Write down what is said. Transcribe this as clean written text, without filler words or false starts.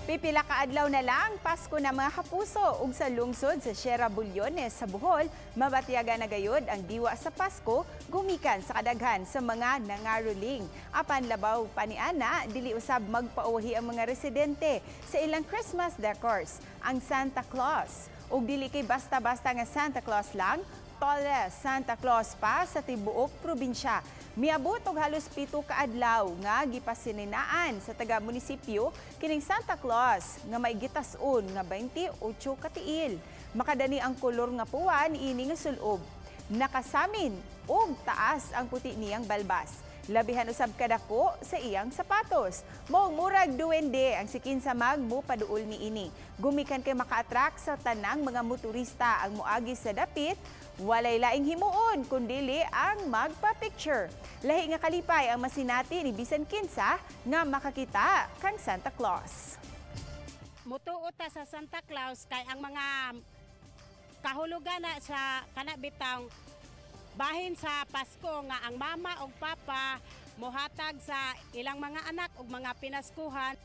Pipila ka adlaw na lang, Pasko na, mga kapuso, ug sa lungsod sa Sierra Bullones sa Bohol, mabatyagan na gayod ang diwa sa Pasko gumikan sa kadaghan sa mga nangaruling. Apan labaw pa niana, dili usab magpauwahi ang mga residente sa ilang Christmas decors, ang Santa Claus. Ug dili kay basta-basta nga Santa Claus lang, tallest Santa Claus pa sa tibuok probinsya. Miabot og halos 7 ka adlaw nga gipasininaan sa taga munisipyo kining Santa Claus nga may gitas-on nga 28 katiil. Makadani ang kolor nga puwan ini nga sulob. Nakasamin og taas ang puti niyang balbas. Labihan usab kadako sa iyang sapatos. Mao murag duwende ang sikin sa magmupaduol niini. Gumikan kay maka-attract sa tanang mga motorista ang moagi sa dapit, walay laing himuon kundili ang magpa-picture. Lahi nga kalipay ang masinati ni bisan kinsa nga makakita kang Santa Claus. Mutuo ta sa Santa Claus kay ang mga kahulugan na sa kana bitang bahin sa Pasko nga ang mama ug papa mohatag sa ilang mga anak ug mga pinaskuhan.